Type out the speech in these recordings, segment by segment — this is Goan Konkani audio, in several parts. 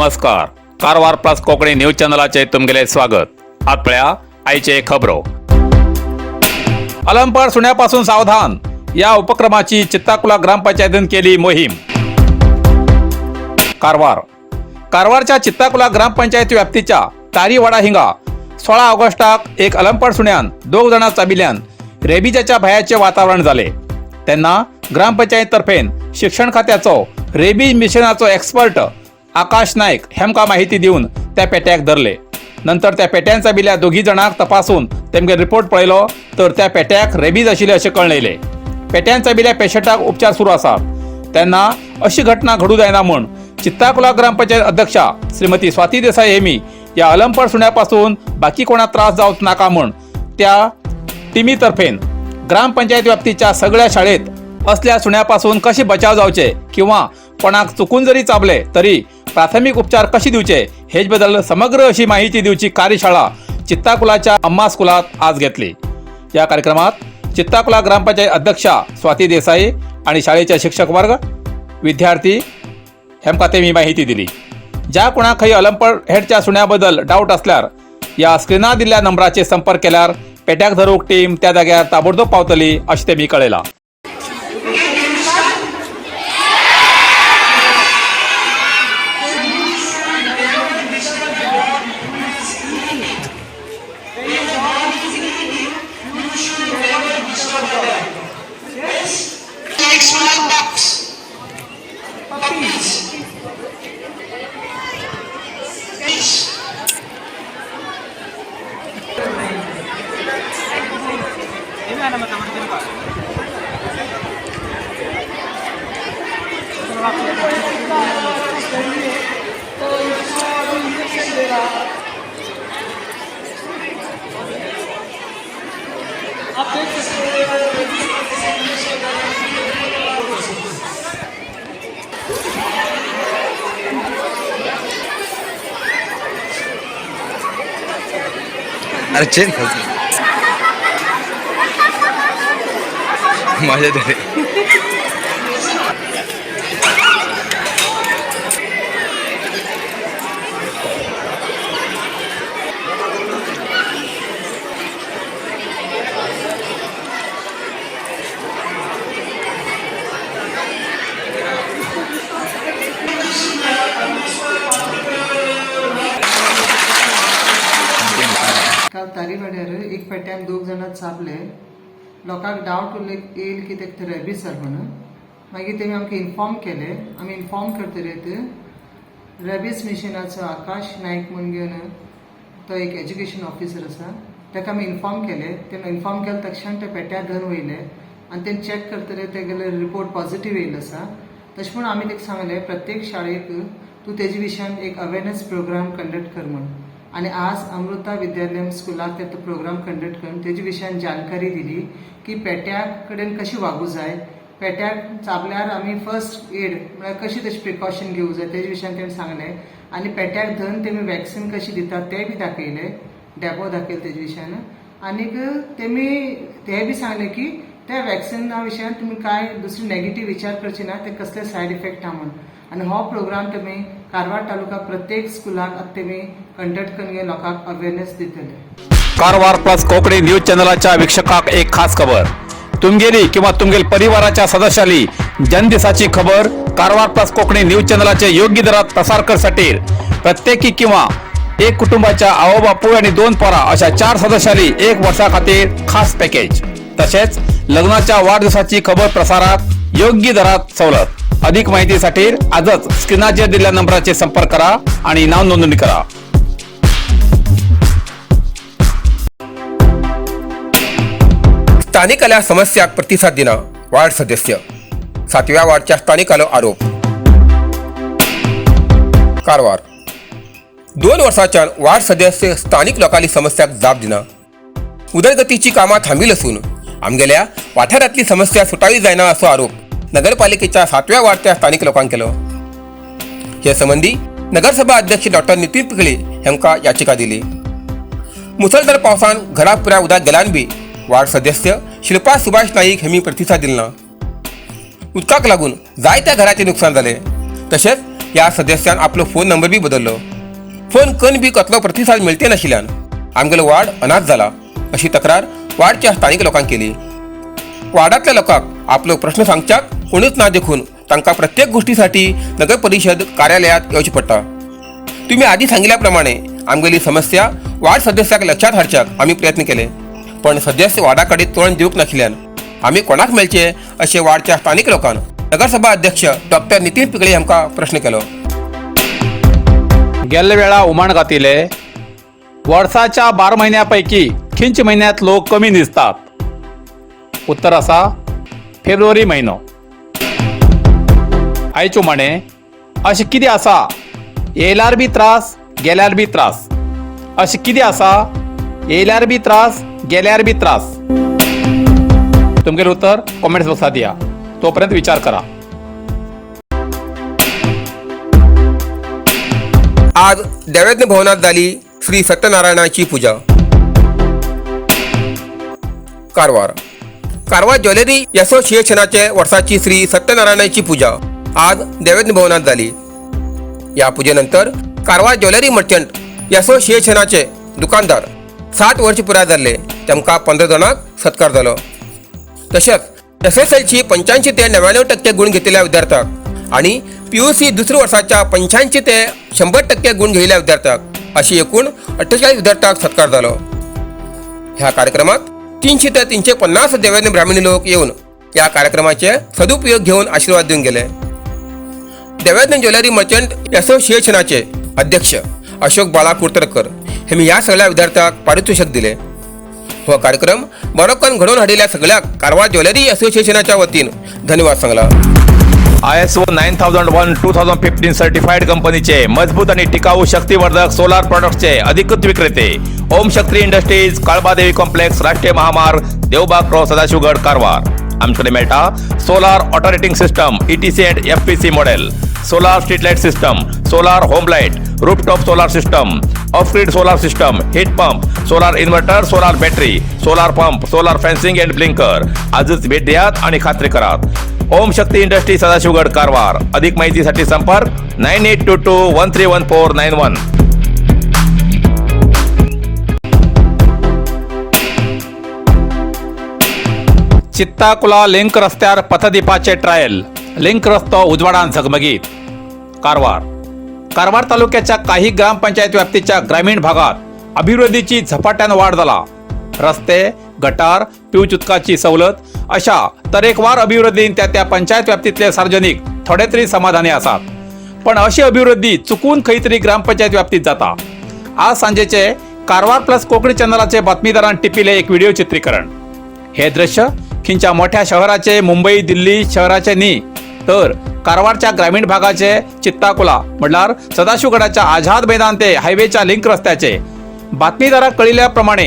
नमस्कार, कारवार प्लस कोंकणी न्यूज चॅनलाचे तुमगेले स्वागत. आत पळया आयचे खबरो. अलंपर सुण्यापासून सावधान या उपक्रमाची चित्ताकुला ग्रामपंचायतीन केली मोहीम. कारवार. कारवारच्या चित्ताकुला ग्रामपंचायत व्याप्तीच्या तारीवाडा हिंगा 16 ऑगस्टाक एक अलंपड सुण्यान दोग जाणां चाबिल्यान रेबीजाच्या भयाचे वातावरण जाले. तेन्ना ग्रामपंचायत तर्फेन शिक्षण खात्याचो रेबीज मिशनाचो एक्सपर्ट आकाश नायक हेमकां माहिती दिवन त्या पेट्याक धरले. नंतर त्या पेट्यान चाबिल्ल्या दोगी जाणांक तपासून तेमगे रिपोर्ट पळयलो तर त्या पेट्याक रेबीज आशिल्ले अशें कळ्ळें. पेट्यान चाबिल्ल्या पेशंटाक उपचार सुरू आसात. तेन्ना अशी घटना घडू जायना म्हूण चित्ताकुला ग्रामपंचायत अध्यक्षा श्रीमती स्वाती देसाई हेमी या अलंपर सुण्यापासून बाकी कोणाक त्रास जावच नाका म्हूण त्या टिमी तर्फेन ग्रामपंचायत व्याप्तीच्या सगळ्या शाळेत असल्या सुण्यापासून कसे बचाव जावचे किंवा कोणाक चुकून जरी चाबले तरी प्राथमिक उपचार कसे दिवचे हेच बद्दल समग्र अशी माहिती दिवची कार्यशाळा चित्ताकुलाच्या अम्मा स्कुलात आज घेतली. या कार्यक्रमात चित्ताकुला ग्रामपंचायत अध्यक्षा स्वाती देसाई आणि शाळेचे शिक्षक वर्ग, विद्यार्थी हेमकां तेमी माहिती दिली. ज्या कोणाक खंय अलंपर हेडच्या सुण्याबद्दल डाऊट असल्यार या स्क्रीनार दिल्ल्या नंबराचेर संपर्क केल्यार पेट्याक धरूंक टीम त्या जाग्यार ताबडतोब पावतली अशें तेमी कळयलां. Like small dogs, puppies. Fish. अरे, चेंज माझ्या तरी. काल तारीवाड्यार एक पेट्यान दोग जाणां चाबले. लोकांक डावट उरले येयल की तेका रेबीज जाल म्हणून. मागीर तेमी आमकां इन्फॉर्म केले. आमी इन्फॉर्म करतरीत रेबीज मिशनाचो आकाश नायक म्हूण घेवन तो एक एज्युकेशन ऑफिसर आसा, ताका आमी इन्फॉर्म केले. तेणें इन्फॉर्म केले तक्षण ते पेट्याक धरून वयले आनी तेणें चॅक करतरीत तेगेले रिपोर्ट पॉझिटीव येयलो आसा. तशें म्हूण आमी ताका सांगलें, प्रत्येक शाळेक तूं तेजे विशयान एक अवेरनस प्रोग्राम कंडक्ट कर म्हूण. आनी आज अमृता विद्यालय स्कुलाक ते प्रोग्राम कंडक्ट करून तेजे विशयान जानकारी दिली की पेट्या कडेन कशी वागूं जाय, पेट्याक चाबल्यार आमी फर्स्ट एड म्हळ्यार कशी तशी प्रिकॉशन घेवंक जाय तेजे विशयान तेणें सांगलें. आनी पेट्याक धरून तेमी वॅक्सिन कशी दितात तें बी दाखयलें, डॅपो दाखयलें तेजे विशयान. आनीक तेमी तें बी सांगलें की त्या वॅक्सिना विशयान तुमी कांय दुसरी नेगेटीव विचार करचे ना, ते कसले सायड इफेक्ट आहा म्हूण. आनी हो प्रोग्राम तुमी कारवार तालुका प्रत्येक स्कुलाक आतां तेमी कंडक्ट करून लोकांक अवेरनस दितले. कारवार प्लस कोंकणी न्यूज चॅनलाच्या वीक्षकाक एक खास खबर. तुमगेली किंवा तुमगेल परिवाराच्या सदस्याली जन्मदिसाची खबर कारवार प्लस कोंकणी न्यूज चॅनलाचे योग्य दरात प्रसार करसाठी प्रत्येकी किंवा एक कुटुंबाच्या आवो बापूय आणि दोन पोरा अशा चार सदस्याली एक वर्षा खातीर खास पॅकेज. तसेच लग्नाच्या वाढदिवसाची खबर प्रसारात योग्य दरात सवलत. अधिक माहितीसाठी आजच स्क्रीनाचेर दिलेल्या नंबराचे संपर्क करा आणि नाव नोंदणी करा. स्थानिकाल्या समस्याक प्रतिसाद दिना वार्ड सदस्य, सातव्या वार्डच्या स्थानिकालो आरोप. कारवार. 2 वर्साच्यान वार्ड सदस्य स्थानिक लोकांली समस्याक जाप दिना. उदरगतीची कामां थांबिल असून आमगेल्या वाठारांतली समस्या सुटावी जायना असो आरोप नगरपालिकेच्या सातव्या वार्डच्या स्थानिक लोकांक केलो. हे संबंधी नगरसभा अध्यक्ष डॉक्टर नितीन पिगळे हांकां याचिका दिली. मुसळधार पावसान घराक पुराय उदक गेल्यान बी वार्ड सदस्य शिल्पा सुभाष नाईक हेमी प्रतिसाद दिल ना. उदकाक लागून जायत्या घराचे नुकसान जाले. तशेंच ह्या सदस्यान आपलो फोन नंबर बी बदललो. फोन कन बी कसलो प्रतिसाद मेळते नाशिल्ल्यान आमगेलो वार्ड अनाथ जाला अशी तक्रार वार्डच्या स्थानिक लोकांक केली. वार्डांतल्या लोकांक आपलो प्रश्न सांगच्याक कोणूच ना देखून तांकां प्रत्येक गोष्टीसाठी नगर परिशद कार्यालयात येवचें पडटा. तुम्ही आधी सांगितल्या प्रमाणे आमगेली समस्या वार्ड सदस्याक लक्षात हाडच्याक आमी प्रयत्न केले, पण सदस्य वार्डा कडेन तोंड दिवंक नाशिल्ल्यान आमी कोणाक मेळचे अशें वार्डच्या स्थानिक लोकान नगरसभा अध्यक्ष डॉक्टर नितीन पिगळे हांकां प्रश्न केलो. गेल्ल्या वेळा उमाण घातिले वर्साच्या 12 म्हयन्या पैकी खंयच म्हयन्यांत लोक कमी न्हिजतात? उत्तर आसा फेब्रुवारी म्हयनो. आयचे उमाणें अशें कितें आसा येयल्यार बी त्रास गेल्यार बी त्रास? अशें कितें आसा येयल्यार बी त्रास गेल्यार बी त्रास? तुमगेलें उत्तर कॉमेंट्स बॉक्सात दिया. तोपर्यंत विचार करा. आज दैवज्ञ भवनात झाली श्री सत्यनारायणाची पूजा. कारवार. कारवार ज्वेलरी असोसिएशनाचे वर्साची श्री सत्यनारायणाची पूजा आज दैवज्ञ भवनात झाली. या पूजेनंतर कारवार ज्वेलरी मर्चंट असोसिएशनाचे दुकानदार 60 वर्ष पुराय जाल्ले तांकां 15 जाणांक सत्कार जालो. तशेंच एसएसएलसी 85 ते 99% गुण घेतलेल्या विद्यार्थ्यांक आणि पीयूसी दुसऱ्या वर्साच्या 85 ते 100% गुण घेतलेल्या विद्यार्थ्यांक अशी एकूण 48 विद्यार्थ्यांक सत्कार जालो. ह्या कार्यक्रमात 300 ते 350 देवेंद्र ब्राह्मणी लोक येवन या कार्यक्रमाचे सदुपयोग घेवन आशीर्वाद दिवन गेले. देवेंद्र ज्वेलरी मर्चंट असोसिएशनाचे अध्यक्ष अशोक बाळा कुर्तरकर हे ह्या सगळ्या विद्यार्थ्यांक पारितोषिक दिले. हो कार्यक्रम बरो करून घडोवन हाडिल्ल्या सगळ्याक कारवार ज्वेलरी असोसिएशनाच्या वतीन धन्यवाद सांगला. ISO 9001:2015 certified कंपनीचे मजबूत आणि टिकाऊ शक्तिवर्धक सोलार प्रॉडक्ट्सचे अधिकृत विक्रेते ओम शक्ती इंडस्ट्रीज, काळबादेवी कॉम्प्लेक्स, राष्ट्रीय महामार्ग, देवबाग क्रॉस, सदाशिवगड, कारवार. आमच्याकडे मेळटा solar alternating system, ETC and FPC model, solar street light system, solar home light, rooftop solar system, off grid solar system, heat pump, solar inverter, solar battery, solar pump, solar fencing and blinker. आजच भेट द्यात आणि खात्री करात. ओम शक्ती इंडस्ट्री, सदाशिवगड, कारवार. अधिक माहितीसाठी संपर्क 9822131491. चित्ताकुला लिंक रस्त्यार पथदीपाचे ट्रायल. लिंक रस्तो उजवाडान झगमगीत. कारवार. कारवार तालुक्याच्या काही ग्रामपंचायत व्याप्तीच्या ग्रामीण भागात अभिवृद्धीची झपाट्यान वाढ झाला. रस्ते, गटार, पिवच उदकाची सवलत अशा तरेकवार अभिवृद्धीन त्या त्या पंचायत व्याप्तीतले सार्वजनिक थोडे तरी समाधानी आसात. पण अशी अभिवृद्धी चुकून खंय तरी ग्रामपंचायत व्याप्तीत जाता. आज सांजेचे कारवार प्लस कोंकणी चॅनलाचे बातमीदारान टिपिले एक व्हिडिओ चित्रीकरण. हे दृश्य खंयच्या मोठ्या शहराचे, मुंबई, दिल्ली शहराचे न्ही, तर कारवारच्या ग्रामीण भागाचे चित्ताकुला म्हणल्यार सदाशिवगडाच्या आझाद मैदान ते हायवेच्या लिंक रस्त्याचे. बातमीदाराक कळिल्ल्या प्रमाणे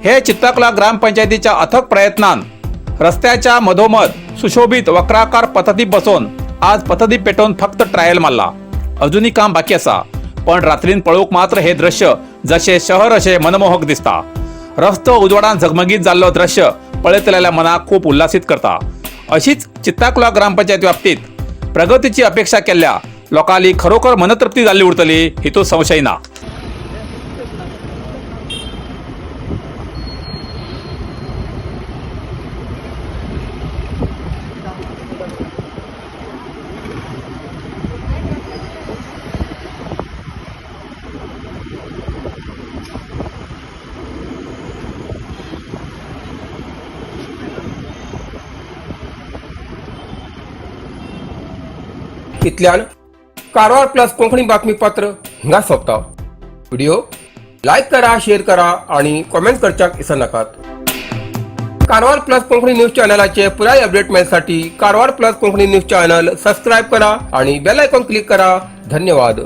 हे चित्ताकुला ग्रामपंचायतीच्या अथक प्रयत्नान रस्त्याच्या मधोमध सुशोभित वक्राकार पथदीप बसोवन आज पथदीप पेटोवन फक्त ट्रायल मारला. अजूनही काम बाकी आसा, पण रात्रीन पळोवंक मात्र हे दृश्य जशे शहर अशें मनमोहक दिसता. रस्तो उजवाडान झगमगीत जाल्लो दृश्य पळयतल्या मनाक खूब उल्हासीत करता. अशीच चित्ताकुला ग्रामपंचायत व्याप्तीत प्रगतीची अपेक्षा केल्ल्या लोकांली खरोखर मनतृप्ती जाल्ली उरतली हितूंत संशय ना. इतल्यान कारवार प्लस कोंकणी बातमीपत्र हिंगा सोंपता. व्हिडिओ लायक करा, शेअर करा आणि कॉमेंट करच्याक विसरनाकात. कारवार प्लस कोंकणी न्यूज चॅनलाचे पुराय update मेळसाठी Karwar plus Konkani news channel subscribe करा आणि बेल आयकॉन क्लिक करा. धन्यवाद.